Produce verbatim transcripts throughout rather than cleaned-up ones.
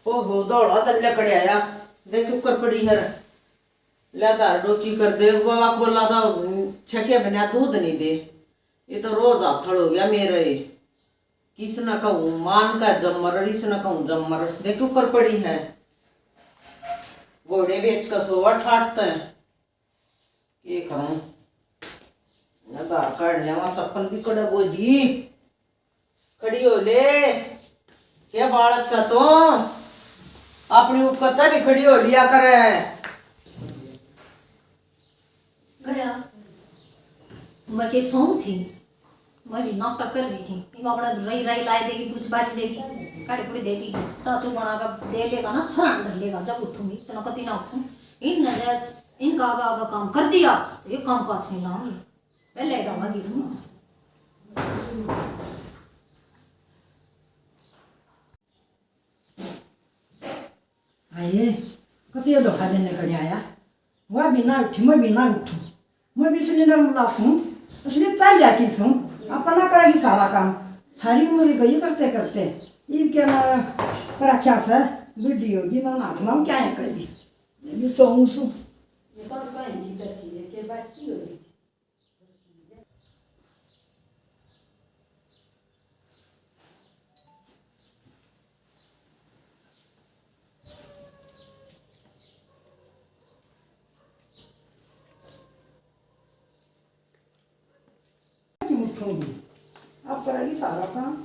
ओहो, दौड़ा दल्ले कड़े आया। देख, कुकर पड़ी है। ले धार डोकी कर दे, बाबा खोला तो छके बिना दूध नहीं दे। ये तो रोज हाथड़ हो गया मेरा ये। किस न कहूँ मान का जम्मर, इस न कहूँ जम्मर। देख, कुकर पड़ी है। घोड़े बेच कर सोवा ठाटते हैं। के करूं? मैं तो आकर जावा, चप्पल भी कड़े बोझी। खड़ी हो ले। के बालक सा तू? अपनी उपकता भी खड़ी हो लिया करे। गया। मैं के सोऊं थी। मैं भी नाटक कर रही थी। इब अपना रही रही लाए देगी, पूछ पाछ देगी, काढ़ी कुड़ी देगी, चाचू बना का दे लेगा ना, सरान धर लेगा। जब उठूंगी तो ना कती ना उठूं। इन नजर इनका आगा आगा काम कर दिया तो ये काम का हाथ नहीं लाऊंगी। पहले जाऊंगी। आए, कतिया धोखा देने कड़े आया। वह भी ना उठी, मैं भी ना उठूं। मैं भी इसलिए नरम लास हूँ, इसलिए चाल जाती हूँ। अपना करेगी सारा काम। सारी उम्र गई करते करते। इब के मैं रखा से, बूढ़ी होगी, मैं हाथ लाऊं क्या है कभी। मैं भी सोऊं सूं। ये पर कहीं की करती है, के बच्ची हो गई थी। क्यों उठोगी? अब करेगी सारा काम।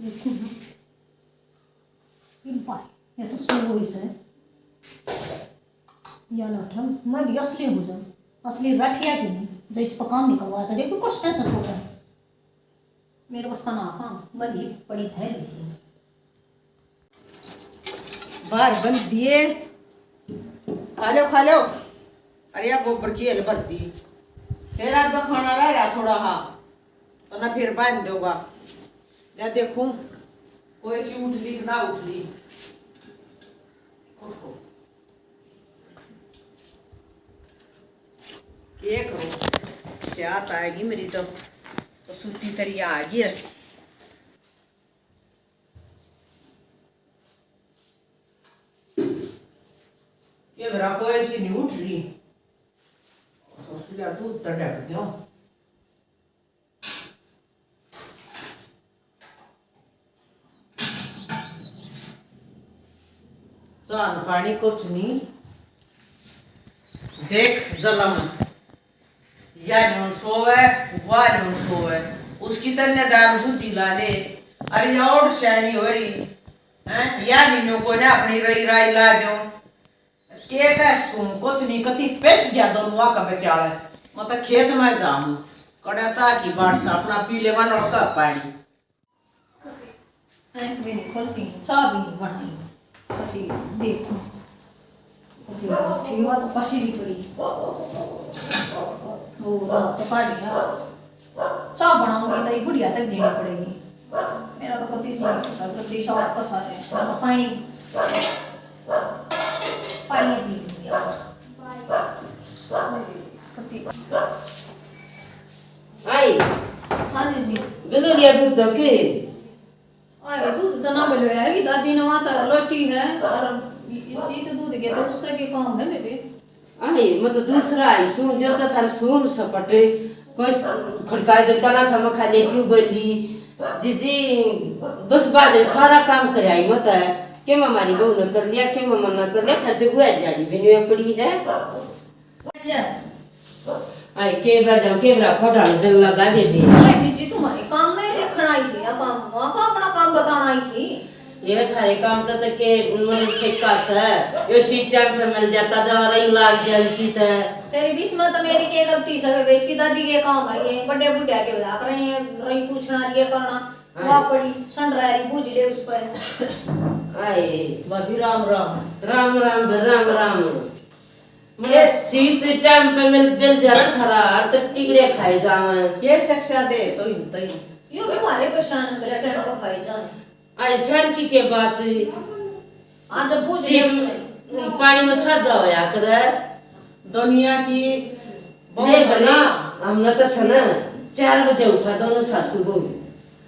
देखो ना, इन पाए, ये तो सो ही से। या ना उठा, मैं भी असली हो जाऊं, असली रठिया की नहीं, जो इस पर काम नहीं करवाया था। देखो, कुछ कैसे सोता है। मेरे बस का ना काम, मैं भी पड़ी धैर लीजिए। बाहर बंद दिए, खा लो, खा लो। अरे, या गोबर की हेल भर दी। फिर अब खाना रह रहा थोड़ा, हाँ, तो ना फिर बांध दूंगा। या देखूं, कोई सी उठ ली कि ना उठ ली। के करूं, स्यात आएगी मेरी तो, तो सूती तरिया आ गई है। ये मेरा कोई सी नहीं उठ रही। या दूध तो ढक दो। चान पानी कुछ नहीं। देख जलम, या न्यून सोवे, वा न्यून सोवे, उसकी तन्ने दान बुद्धि ला ले। अरे या और स्याणी हो रही, हैं? या भी न्यू कोने अपनी रही राय ला दो। के कह सकूं, कुछ नहीं, कति पिस गया दोनों का बेचारा। मैं तो खेत में जाऊं, कड़ा चाह की बाट से अपना पी लेवा नलका पानी। आँख भी नहीं खोलती, चाह भी नहीं बनाई। कति देखूं, कति उठी हुआ तो पसी भी पड़ी। वो रात तो काट गया। चाह बनाऊंगी तो ये बुढ़िया तक देनी पड़ेगी। मेरा तो कति जी नहीं करता, कति शौक का सारे। मैं तो पानी, पानी पी लूंगी अब। कति। आई। हाँ जीजी। बिलो लिया दूध तो के? आए, दूध तो ना बोलो है कि दादी ने वहाँ तो लोटी है और इसी तो दूध के तो उससे के काम है बेबे। आई, मैं तो दूसरा आई सूं, जो तो थारे सून सपटे, कोई खड़काए दड़का ना था, मैं खाली क्यों बोली। जीजी, बस बाजे सारा काम कर आई, मैं तो है, के मैं हमारी बहू ने कर लिया, के मैं मना कर लिया, थारे ते वो जाड़ी भी नहीं पड़ी है। आए, के बजा, के बरा खोटा में दिल लगा दे भी। ओए जीजी, तुम्हारे काम नहीं देखना आई थी, या काम, वहाँ का अपना काम बताना आई थी। ये थारे काम तो, तो के मन ठेका से, यो सी टाइम पे मिल जाता, जब रही लाग जाती तो। तेरी बीच में तो मेरी के गलती से, बेबे इसकी दादी के काम आई है, बड़े बुढ़िया के होया करें, ये रही पूछना, ये करना, हाँ। वहाँ पड़ी, सन रही, बूझ ले उस पर। आए। भाभी राम राम। राम राम, राम राम। ये सीत टाइम पे मिल, मिल जाना थारा, हर तक टिकड़े खाए जावे। ये शिक्षा दे तो इन तो ही। यो भी मारे परेशान है, मेरा टाइम पे खाए जावे। आई शांति के बात। हाँ, जब बूझ सीत ले उसने। पानी में सादा होया करे। दुनिया की ले भले, हमने तो सना चार बजे उठा दोनों सासू बहू।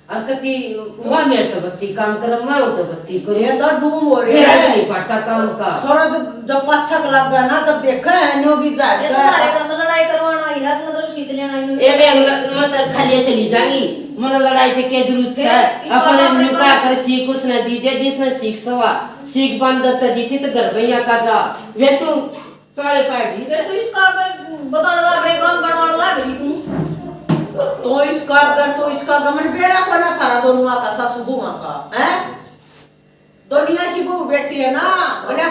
और कती वहाँ मेरे तो बत्ती काम कर, मैं तो बत्ती करूँ। ये तो डूम हो रही है। मेरा भी नहीं पड़ता काम का। सोरा जब, जब पाछक लग गया ना, तब देखा है, न्यो भी जाए। ये तो हमारे घर में लड़ाई करवाना ही है, मतलब शीत लेना ही नहीं। ए बे, मैं तो खाली चली जाऊंगी, मन लड़ाई के क्या जरूरत है? अपन नुका कर सीख उसने दीजिए, जिसने सीख सवा, सीख बंदर तो दी थी तो घर भैया का था। वे तू सारे पार्टी से। फिर तू इसका अगर बताने लग रही, काम करवाने लग रही तू। तो इसका अगर, तो इसका गमन बेरा को ना थारा दोनों का सासू बुआ का, हैं? दुनिया की बहू बेटी है ना, बोले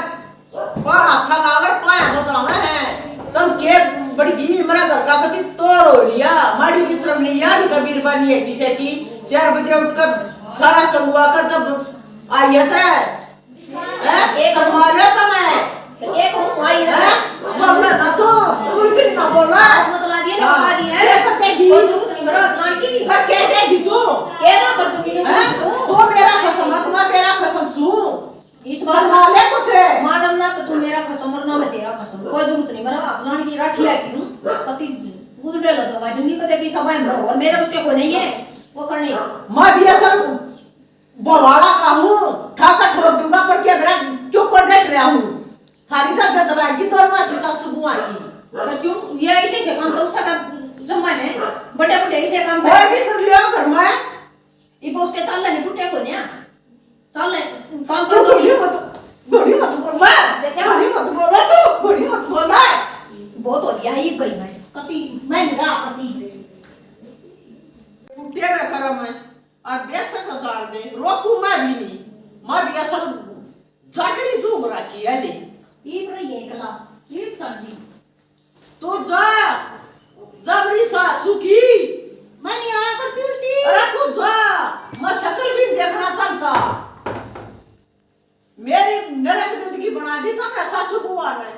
पा हाथा लावे, पाया बजावे है। तुम के बड़गी मेरा घर का कति तोड़ हो लिया, माड़ी भी शर्म नहीं, या भी कबीर बानी है किसे की। चार बजे उठकर सारा संगवा कर तब आई है तेरे। हैं? के करूं? संभालो तो मैं। तो के करूं? आई ना। हैं? बोलना ना तू, तू इतनी ना बोलना। हाथ मत ला दिए ना, हाँ। बता दी है। के कर देगी? कोई जरूरत नहीं मेरा हाथ लाने की। कर के देगी तू? के ना कर दूंगी, नहीं हैं? दूंगी तू। तू मेरा खसम मत, मैं तेरा खसम सूं। इस बार संभाले कुछ। मालूम ना तो तू मेरा खसम और ना मैं तेरा खसम। कोई जरूरत नहीं मेरा हाथ लाने की, राठी आती हूँ। कति गुदड़े लो दवा दूंगी, कदे की सभा में और मेरा उसके को नहीं है, वो करने। मैं भी असल बवाला का हूँ, ठाका ठोक दूंगा, पर क्या मेरा क्यों कर बैठ रहा हूँ? थारी तो जद लागी तो माँ की सासू बुआ की। पर क्यों ये ऐसे ऐसे काम तो उसका जमा है, बड़े बड़े ऐसे काम कोई भी कर लियो घर में। ये उसके चाल नहीं टूटे को नहीं, चाल नहीं काम तू कर दो। घड़ी मत, घड़ी मत बोल रहा। देखा? घड़ी मत बोल रहा तू, घड़ी मत बोल रहा। बहुत हो गया ये गई मैं, कति मैं निगाह करती। टूटे मैं करम है। और बेशक जान दे, रोकू मैं भी नहीं। मैं भी असल जाटड़ी झूम रखी है ले। ये पर ये कला, ये चल जी। तू जा, जा मेरी सासू की। मैं नहीं आया करती उल्टी। अरे तू जा, मैं शक्ल भी देखना चाहता। मेरी नरक जिंदगी बना दी तो मैं सासू बुआ ने।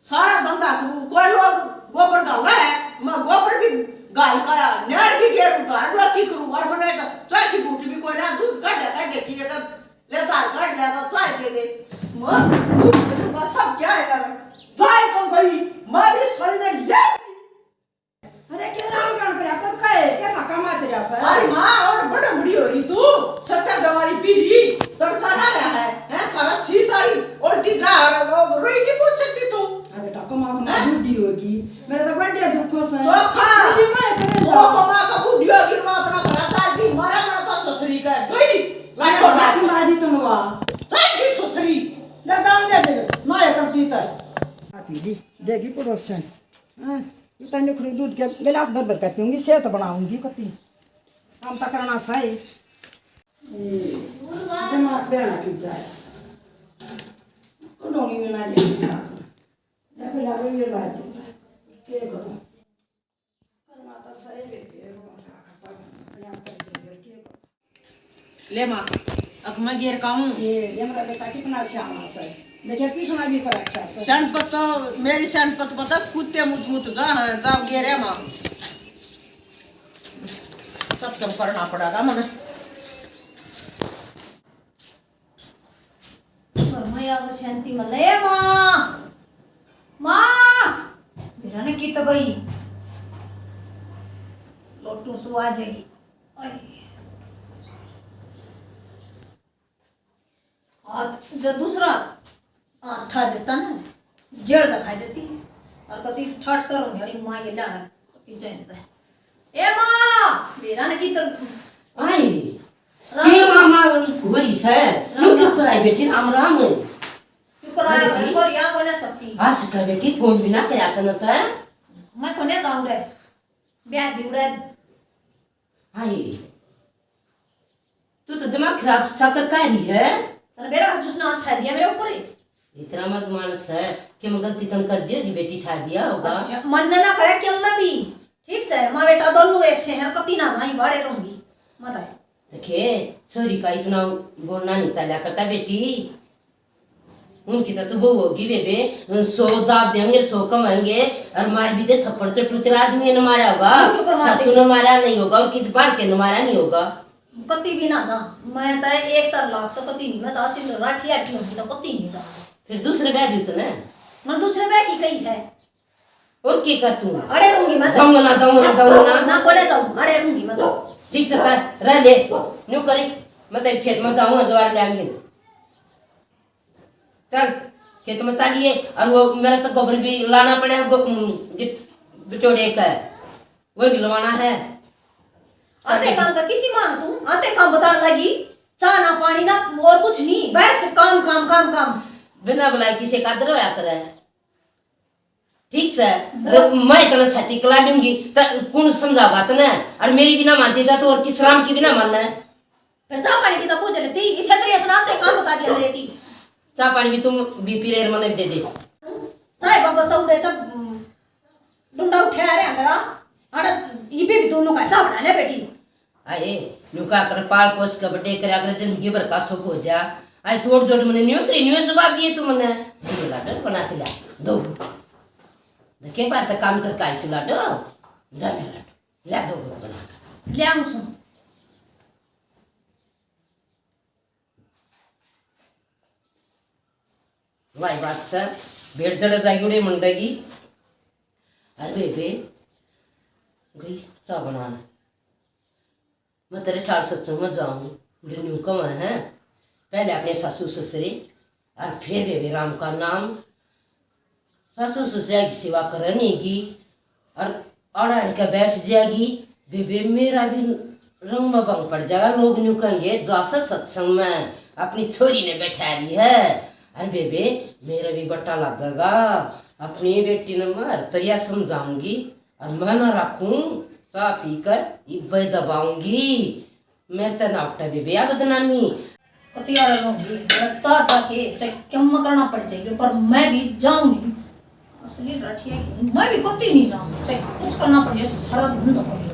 सारा धंधा करूं, कोई लोग गोबर घाला है, मैं गोबर भी घाल काया, नहर भी गेर उतार डोकी करूं, और मैंने एक चाय की घूंट भी कोई ना, दूध काढ़ा काढ़े की एक ले धार काढ़ लिया तो चाय दे दे। मैं दूध पी लूंगा, सब क्या है यार, चाय तो गई, मैं भी सड़ी में ले। अरे, के राम राम करया, तड़का है, कैसा काम आ चला सर? अरे माँ, और बड़ा बड़ी हो रही तू, सत्तर दवाई पी रही, तड़का ला रहा है, हैं? थारा सीत आली उल्टी जा रहा, वो रोई नहीं पूछ सकती तू। अरे बेटा, कमा कमा हैं? बूढ़ी होगी, मेरा तो बर्थडे दुखो से। चोखा। बूढ़ी मैं करे वो जा। कमा का बूढ़ी होगी, वो अपना घर काट दी, मारा मेरा तो ससुरी का, गई। मैं लाखों लाख। बात सुना दी तुम वाह। गई ससुरी। ले जान दे दे, ना ये कर दी तो। आप ही दी, देगी पड़ोसन। हाँ, इतना निखरू दूध के गिलास भर भर कर पीऊंगी, सेहत बनाऊंगी कति। काम तो करना सही। ए, दिमाग बेड़ा की जाए। डोंगी में ना ले। मैं बोला, "वो ये बात है, क्या करूं?" करना तो सही है, फिर वो रखता हूं, अपने आप करके फिर क्या करूं? ले माँ, अक मैं गेर का हूँ। ये, ये मेरा बेटा कितना सियाना से। देखिए, पीसना भी कर रखा से। सनपत तो, मेरी सनपत पता कुत्ते मुत मुत जा, जा गेर है माँ। सब कम करना पड़ेगा मने। घर में यार शांति मिले। ए माँ, माँ, मेरा ने की तो गई। लोटू सु आ जाएगी। आई। हाथ जब दूसरा हाथ ठा देता ना, जेड़ दिखाई देती। और कती ठट करूँ घड़ी माँ के लाड़ा, कती जयंत है। ए माँ, मेरा ने की तो आई। राम के राम। मामा हो रही से? राम क्यों राम। चुप कराई बैठी? राम राम। क्यों कराया? अरे जी। छोरी आ कोने सकती। आ सका बेटी, फोन भी ना करया तने तो। मैं कोने जाऊं रे। ब्याह दी उड़े। हाय। तू तो दिमाग खराब सा कर कह रही है। तने मेरा जूस ना ठा दिया मेरे ऊपर ही। इतना मर्द मानस है कि मैं गलती तन कर दी होगी, बेटी ठा दिया होगा। अच्छा, मन ना करे कि मैं भी। ठीक से, माँ बेटा दोनों एक से हैं, कती ना जाई बाड़े रहूंगी। मत आए। देखे, छोरी का इतना बोलना नहीं चला करता बेटी। उनकी तो तू बहू होगी बेबे, सौ दाब देंगे, सौ कमाएंगे, और मार भी दे थप्पड़ चट्टू तेरा आदमी ने मारा होगा, वो क्यों करवाते? सासू ने मारा नहीं होगा, और किसी बाहर के ने मारा नहीं होगा। कती भी ना जा, मैं तो एक तर लाख तो कती नहीं, मैं तो असी राठी आटी होगी तो कती नहीं जा। फिर दूसरे ब्याह दी तूने? मैं दूसरे ब्याह की कही है। और के कर तू? अड़े रहूंगी मैं तो। जाऊंगा ना, जाऊंगा ना, जाऊंगा ना। ना बोले जाऊं, अड़े रहूंगी मैं तो। ठीक से कर, रह ले। न्यू करी, मैं तेरे खेत में जाऊंगा, ज्वार ले आएंगे। चल, खेत में चलिए। और वो मेरा तो गोबर भी लाना पड़ेगा, गो-, उम, गिट-, बिचोड़े का, वो भी लवाना है। आते काम का किसी मां तू, आते काम बताने लगी, चाह ना पानी ना और कुछ नहीं, बस काम, काम, काम, काम। बिना बुलाए किसी का आदर होया करे। ठीक से, अरे, मैं इतना छाती कला लूंगी, त कौन समझावा तने? और मेरी भी ना मानती था तो और किस राम की भी ना मानना है? फिर चाह पानी की तो पूछ लेती, इसे तेरे इतना आते काम बता दिया मेरे ती। चाह पानी भी तुम बीपी रेर मने दे दे। चाय बाबा तो उड़े तब, उम, डुंडा उठे आ रहा मेरा, अड़, इबे भी दोनों का चाह बना ले बेटी। आए, न्यू का कर पाल पोस के बड़े करया कर, जिंदगी भर का सुख हो जा। आए, चोट चोट मने न्यू करे, न्यू जवाब दिए तू मने। लाडो बना के ला, दो। देखे बार तक काम करके आई सु लाडो। जा मेरा लाडो, ले दो बना के। ले आऊं सु। भाई बात से, भेड़ चढ़ जाएगी, उड़े मंडेगी। अरे बेबे, गई चाह बनाना। मैं तेरे ठार सत्संग में जाऊं, उड़े न्यू कमा है। पहले अपने सासू ससुरे, और फिर बेबे राम का नाम। सासू ससुरा की सेवा करने की और अड़ा के बैठ जाएगी। बेबे, मेरा भी रंग में भंग पड़ जाएगा। लोग न्यू कहेंगे, जा से सत्संग में अपनी छोरी ने बैठा रही है। अरे बेबे, मेरा भी बट्टा लगेगा। अपनी बेटी ने मैं हर तरिया समझाऊंगी और मैं ना रखूं, चाह पीकर इब्बे दबाऊंगी। मेरे ते ना उठे बेबे या बदनामी। कतियाड़ा रहूंगी, मेरा चाह चाह के चाहे क्यों करना पड़ जाए, पर मैं भी जाऊं नहीं। असली रठिया की मैं भी कती नहीं जाऊं, चाहे कुछ करना पड़ जाए, सारा धंधा कर लूं।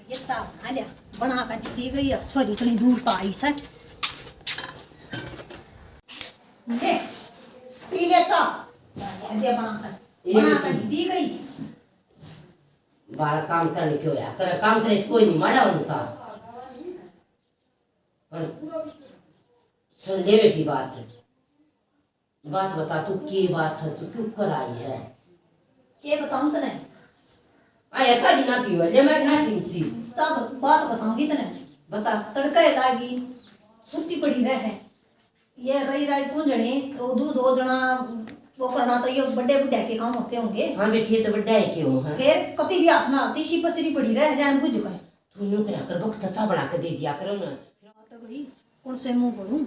ये चाह बना लिया, बना कर दी गई। अब छोरी इतनी दूर तो आई से, ले, पी ले चाह। दे बना कर, ये बना कर दी गई। बाहर काम करने क्यों आया? कर काम करे तो कोई नहीं माड़ा उनका। पर सुन ले बेटी बात, बात बता तू, के बात है, तू क्यों कर आई है? के बताऊं तने? आया था भी ना पीवा ले, मैं ना पीती। चाह ब-, बात बताऊंगी तने। बता। तड़का ही लागी, सुत्ती पड़ी रह है। ये रही रही पूंजनी, वो दूध हो जना, वो करना तो ये बड़े बुढ़े के काम होते होंगे। हाँ बेटी, ये तो बड्डा है क्यों है? फिर कती भी हाथ ना आती, सी पसरी पड़ी रह जान बुझ गए। तू न्यू करा कर, बख्त चा बना के दे दिया करो ना। रात गई, कौन से मुंह बोलूं?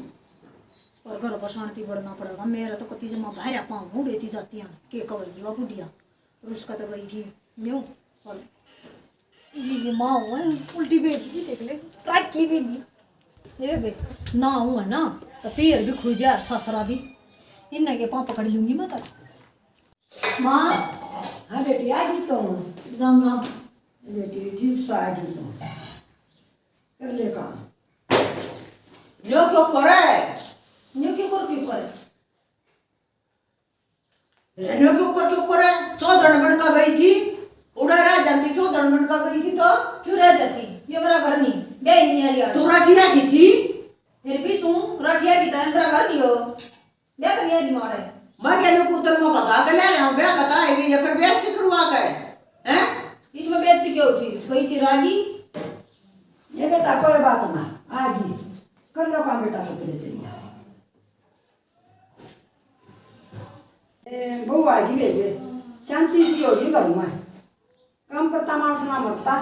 और घर पर शांति बढ़ना पड़ेगा। मेरा तो कती जमा बाहर पाऊं मुंह देती जाती हैं। के कहेगी वो बुढ़िया? रुस का तो गई थी न्यू। और जी, ये माँ हुआ है, उल्टी बेच भी देख ले, ट्रैक की भी नहीं। ये बे, ना हूँ है ना, तो पीर भी खुल जाए, सासरा भी। इन्हें के पाँव पकड़ लूंगी मैं तो। माँ। हाँ बेटी, आ गई तू। राम राम। बेटी, ठीक से आ गई तू। कर ले काम। न्यू क्यों करे? न्यू क्यों कर, क्यों करे? न्यू क्यों कर, क्यों करे? चौधर बन का गई थी, उड़ा रह जाती, चौधर बन का गई थी तो। क्यों रह जाती? ये मेरा घर नहीं, ब्याह ही नहीं आ रही। तू राठिया की थी। फिर भी सूं, राठिया की था, मेरा घर नहीं हो। ब्याह करनी है दिमाग है। मैं कहने को उतर में भगा के ले रहा हूँ, ब्याह कता है भी, या फिर बेइज्जती करवा के, हैं? इसमें बेइज्जती क्यों होती? गई थी रागी। ये बेटा, कोई बात ना, आ गई। कर लो काम बेटा, सतरे तेरी। ए, बहू आ गई बेबे, शांति सी हो गई घर में। काम करता माणस ना मरता।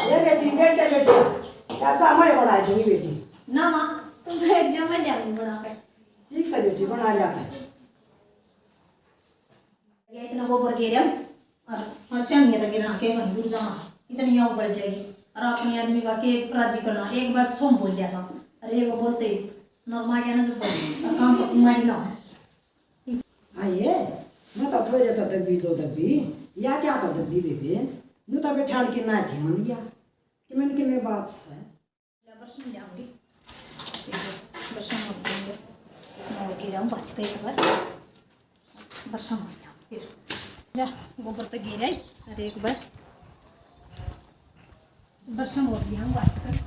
ये बेटी, बैठ जा बेटी। चाचा, मैं बना दूंगी बेटी। ना माँ, तुम बैठ जाओ, मैं ले आऊंगी बना के। ठीक से बेटी, बना लिया था। ये इतना गोबर गेरा और, और शानिया तक गिरना के कहीं दूर जाना, इतनी आग बढ़ जाएगी। और अपने आदमी का के राजी करना, एक बार छोम बोल लिया था, और एक बार बोलते ही नरमा गया ना, जब काम करती मारी ना। हाँ, ये मैं तो छोरे तो दबी दो दबी, या क्या तो दबी बेबे, न्यू तो बैठाड़ के ना थे मन गया कि मन के मैं बात से। ले, बरसम ले आऊंगी। बरसम मत देंगे। इसमें और गिरा हूँ, बच गई खबर। बरसम मत ले आऊंगी। ले, गोबर तो गिरा ही। अरे, एक बार बरसम और ले आऊंगा आजकल।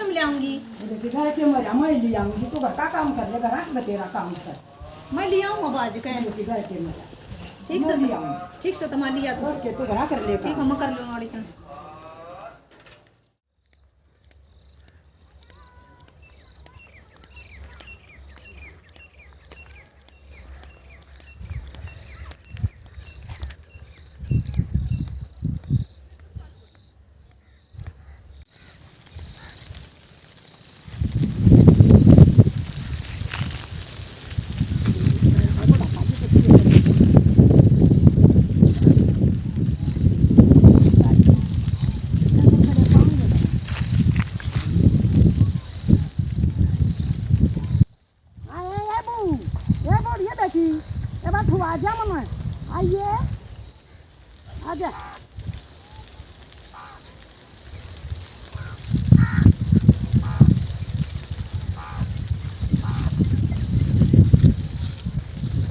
ले आऊंगी। बेटी, घर के मजा मैं ले आऊंगी, तू घर का काम कर ले, घर के बतेरा काम से। मैं ले आऊंगा बाज के। बेटी, घर के मजा ठीक से, मैं ले आऊंगी। ठीक से, तुम्हारे लिए तो। और के तू घर कर ले ठीक है, काम। मैं कर लूंगा, और इतना। आए, ए बू, ए बूढ़िए बेटी, ए बा, तू आ जा मन, आइए, आ जा।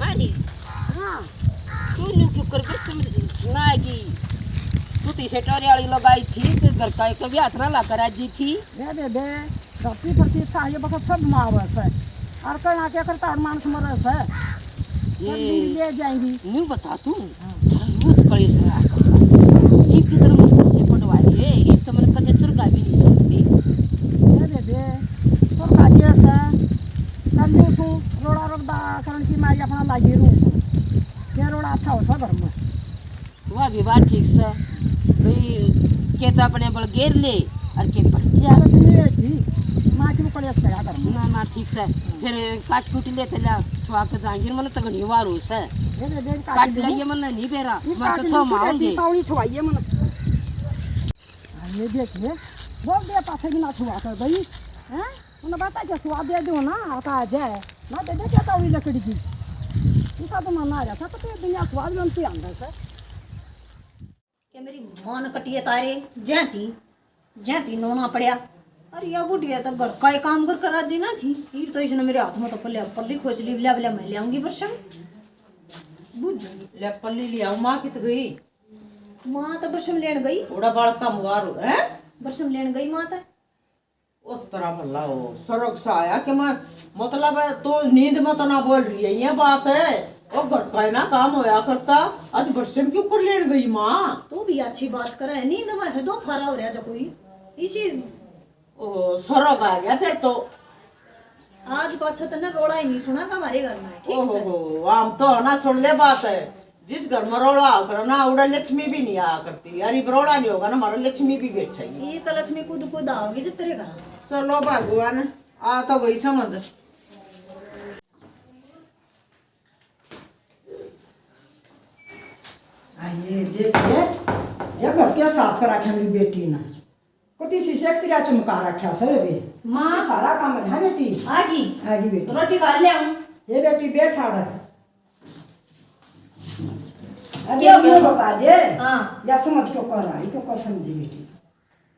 अरे, हाँ। तू न्यू क्यों कर बे समझ ना आएगी? तू तीसरे टोरे वाली लोग आई थी, तो घर का एक भी हाथ ना ला कर राजी थी। ए बेबे, धरती पर की इच्छा ये बखत सब मावे से। और कणा के करता मानस मरे से। ये कर ली, ले जाएंगी। न्यू बता तू, हाँ। थारा रोज कलेश रहा करता। ये किधर मुझे से पटवाए, ये तो मन कदे चुरगा भी नहीं सकती। ए बेबे, तो काजे से, कर लूं सु, रोड़ा रगदा करण की मैं अपना लागी रूं सु। ये रोड़ा अच्छा हो सा घर में। वाह भी बात ठीक से। भाई, के तो अपने बल गेर ले और के भर जा। बस ये थी, माँ की कलेश करा कर। ना, ना, ठीक से। फिर काट कूट ले, पहले ठुआ के जाएंगे, मन तो घनी वार हो से। ये दे, दे, काट काट ले। लिए, मन नहीं बेरा, ये मैं काट तो ले, छो माँ होंगे। तावड़ी ठुआइए मन। हाँ, ये देखिए, बोल दे पाछे भी ना ठुआ कर भाई, हैं? उन्हें बता के स्वाद दे दो ना, आता आ जाए। ना दे दे क्या तावड़ी लकड़ी की। इनका तो मन आ रहा था, तो फिर दुनिया स्वाद बनती आंदा से। के मेरी माँ ने कटिए तारे, जै थी, जै थी नोना पड़या। अरे या बुढ़िया तो घर का ही काम कर कर राजी ना थी। ये तो इसने मेरे हाथ में तो पल्ले, पल्ली खोस ली, ब्या ब्या मैं ले आऊंगी बरसम। बुझ जाऊंगी। ले पल्ली ले आऊं, माँ कित गई? माँ तो बरसम लेन गई। ओड़ा बालक का मुआर हो, हैं? बरसम लेन गई माँ तो। ओ तेरा भला हो, सरग सा आया कि मैं, मतलब है, तू नींद में तो ना बोल रही है, ये बात है। ओ घर का ही ना काम होया करता, आज बरसम क्यों कर लेन गई माँ? तू भी अच्छी बात करे है, नींद में है, दो फारा हो रहा जो कोई इसी। ओ, सरग आ गया फिर तो। आज पाछा तन्ने रोड़ा ही नहीं सुनागा हमारे घर में, ठीक से? ओहो, हम तो ना सुन ले बात है। जिस घर में रोड़ा आ कर ना, उड़ा लक्ष्मी भी नहीं आया करती। यार, ये रोड़ा नहीं होगा ना, हमारा लक्ष्मी भी बैठेगी। ये तो लक्ष्मी खुद खुद आओगी जब तेरे घर। चलो भगवान, आ तो गई समझ। आ, ये देख, ये, ये घर के साफ कर रखा मेरी बेटी ने। कति सी सेक तेरा चमका रखा सर बे। माँ। सारा काम है बेटी। आ गई। आ गई बेटी। रोटी खा ले हम। ये बेटी बैठ आड़। अरे क्यों? ये बता दे। हाँ। या समझ क्यों कर रहा है, क्यों कर समझी बेटी?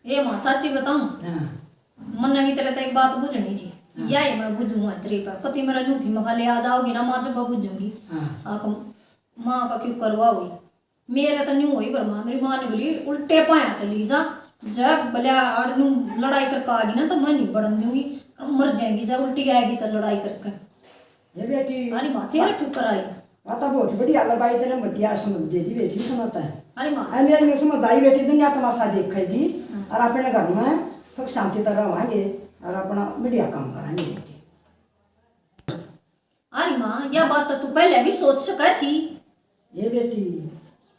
ए माँ, साची बताऊं? हाँ। मन्ने भी तेरे तो एक बात बुझनी थी। हाँ। या ही मैं बुझूंगा तेरे पे। कति मेरा न्यू थी, मैं खाली आ जाओगी ना माँ, जब बुझूंगी। हाँ। आ, माँ का क्यों करवा हुई? मेरे तो न्यू हुई, पर माँ, मेरी माँ ने बोली, "उल्टे पाया चली जा, जब भले आड़ न्यू लड़ाई करके आ गई ना, तो मैं नहीं बढ़न दूंगी, मर जाएंगी, जा उल्टी आएगी तो लड़ाई करके।" ये बेटी। अरे माँ, तेरा क्यों कराई? आ तो बहुत बढ़िया लबाई तेरे मटिया समझ दे दी बेटी, सुनाता है। अरे माँ। अरे मेरे में समझ आई बेटी, दुनिया तमाशा देखेगी। हाँ। और अपने घर में सुख शांति तो रवांगे और अपना बढ़िया काम करांगे बेटी। अरे माँ, या बात तो तू पहले भी सोच सके थी। ये बेटी,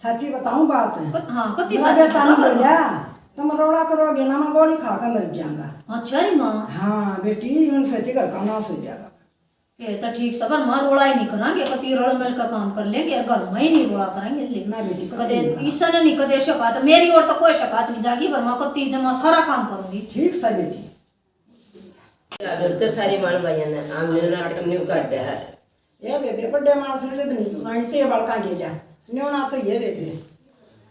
साची बताऊं बात? कत-, हाँ, कति मेरा साची बेटा बता नहीं पर बोला, माँ। तुम रोड़ा करोगे ना, मैं गोली खा के मर जाऊंगा। अच्छा रे माँ। हाँ बेटी, उन सच्ची घर का नाश हो जाएगा। ये तो ठीक सबर माँ, रोड़ा ही नहीं करांगे, कति रल मिल का काम कर लेंगे, घर में ही नहीं रोड़ा करेंगे। ले। ना बेटी, कति कदे नहीं करा। ईसा ने नहीं कदे शिकायत, मेरी ओर तो कोई शिकायत नहीं जागी, पर माँ कति जमा सारा काम करूंगी। ठीक सा बेटी। आदर के सारे माण भाइयां ने, हमने नाटक न्यू काटा है। ए बेबे, बड़े माणस ने जद नहीं मानी से बालका गेल्या, न्यू ना चाहिए बेबे।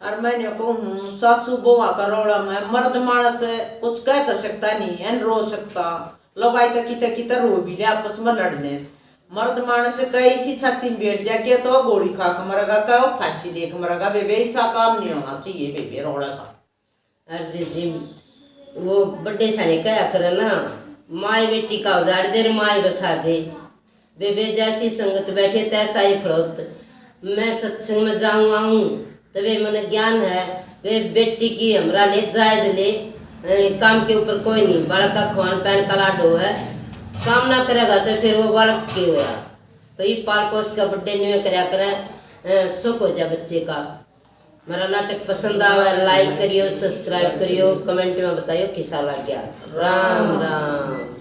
और मैं न्यू कहूँ, सासू बहुआ का रोला में मर्द माणस कुछ कह तो सकता नहीं है, न रो सकता। लोग आज तक किते किते रो भी ले, आपस में लड़ ले। मर्द माणस कह इसी छाती में बैठ जा के तो गोली खा के मरेगा, कह वो फांसी लेके मरेगा। बेबे, ऐसा काम नहीं होना चाहिए बेबे, रोला का। अर जीजी, वो बड़े स्याणे कहा करे ना, माय बेटी का उजाड़ दे रे, माय बसा दे। वे, वे जैसी संगत बैठे तैसा ही फलोत। मैं सत्संग में जाऊं आऊं, तबे मन ज्ञान है। वे बेटी की हमरा ले जायज ले, अ, काम के ऊपर कोई नहीं। बालक का खान पहन का लाडो है, काम ना करेगा तो फिर वो बालक के होया। तो ये पाल पोस का बर्थडे न्यू करया करें, अ, सुख हो जाए बच्चे का। मेरा नाटक पसंद आवे, लाइक करियो, सब्सक्राइब करियो, कमेंट में बताइयो किसा लग गया। राम राम।